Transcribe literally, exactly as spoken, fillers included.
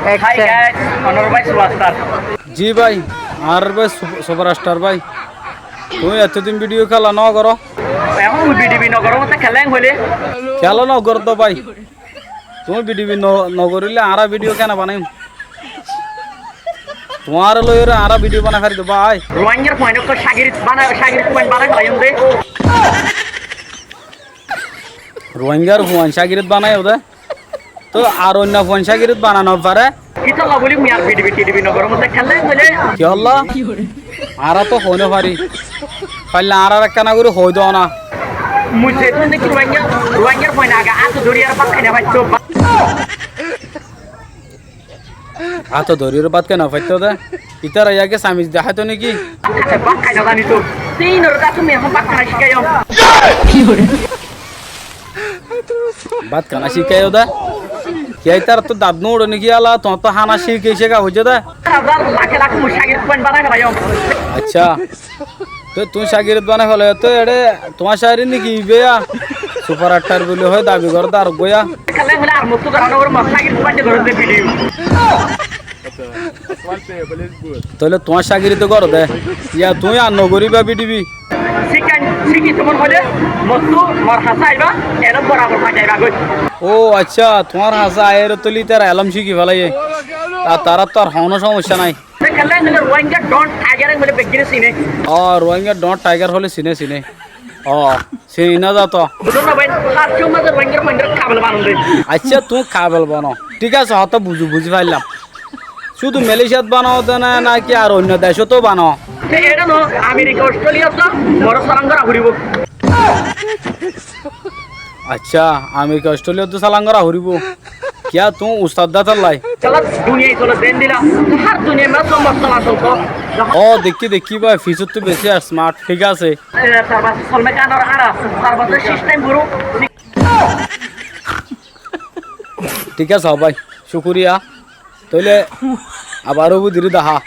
Hi guys, onor bái Superstar. Ji bái, añár bái Sup-, Superstar bái. Tuñí etodin video kiyólla no goró? Ehón bidibi no goró, motté kiyólla hoilé? Kiyólla no goró de bái. Tuñí bidibi no, no goríle añára video kene banaiyum? Tuáñre loiyóre añára video banai fari de bái. Ruáingar fuain ókkol cágirit banai, cágirit fuain banai felaiyum de. Ruáingar fuain cágirit banaiyó de. Tói ar oinno fuain cágirit bana no fare? Kiyólla buli mui ar bidibi tidibi no goró, motté kiyólla hoilé? Kiyólla? Añára to hoi no fari. Faille añárar ekkán gorí hoi do na. Mui zeddún deki Ruáinga, Ruáingar fuain age át dóri ar bát hái no faitto. Át dóri ar bát hái no faitto de. Ítara yá ki samiz deháito né ki? Bát hái no zani to. Te inore de tuñí ehón bát hána cíkaiyó. Bát hána cíkaiyó de? Kiyá ítarattu dat no uçé né ki yala? Tuáñttu hána cíki cíka hoijjé de. Házar lake lake mui cágirit fuain banai felaiyum. Accá. Tói tuñí cágirit banai felaiyó, tói eçé tuáñr cágirit né ki ibá? Superstar buli hoi dabi goré de ar uggúa. Kiyólla hoilé ar mottu gorá no goró, mor cágirit fuain de goré de video. Tóile tuáñr cágirit goré de. Yá tuñí ar no goríba bidibi. Cíkain, cíkito mone hoilé, mottu mor hañsé aibá, elóm borabor fai zaiba goi. Ó accá, tuáñr hañsé aiyóre tóile ítara elóm cíki felaiyé. Tar, taráttu ar honó somossá nái. Te kiyólla hoilé Ruáinga don Tiger en hoilé beggúne sine. Ó, Ruáinga don Tiger hoilé sine, sine. Ó, sine no za to. Buzó na bái, hár cómot Ruáingar fuainore kabel banon de. Accá, tuñí kabel bano. Thík asé, hotá buzí, buzí faillám. Cúdu Malaysiat bano de né, náki ar oinno decót bano? Te eçé no, Amerika, Australia to mor salan gorá foribó. Accá, Amerika, Australia to salan gorá foribó. Kiyá tuñí ustad de tollá? Tolla duniyai tolla den dila. Hár duniyai mazé mor salan solto. Ó, dekkí, dekkí bái, fisóttu beci smart, thík asé. E, tar bade Salman Khanor añára, tar bade system guru. Thík asé, ó bái, cúkuriya. Tóile abar óibo deri dahá.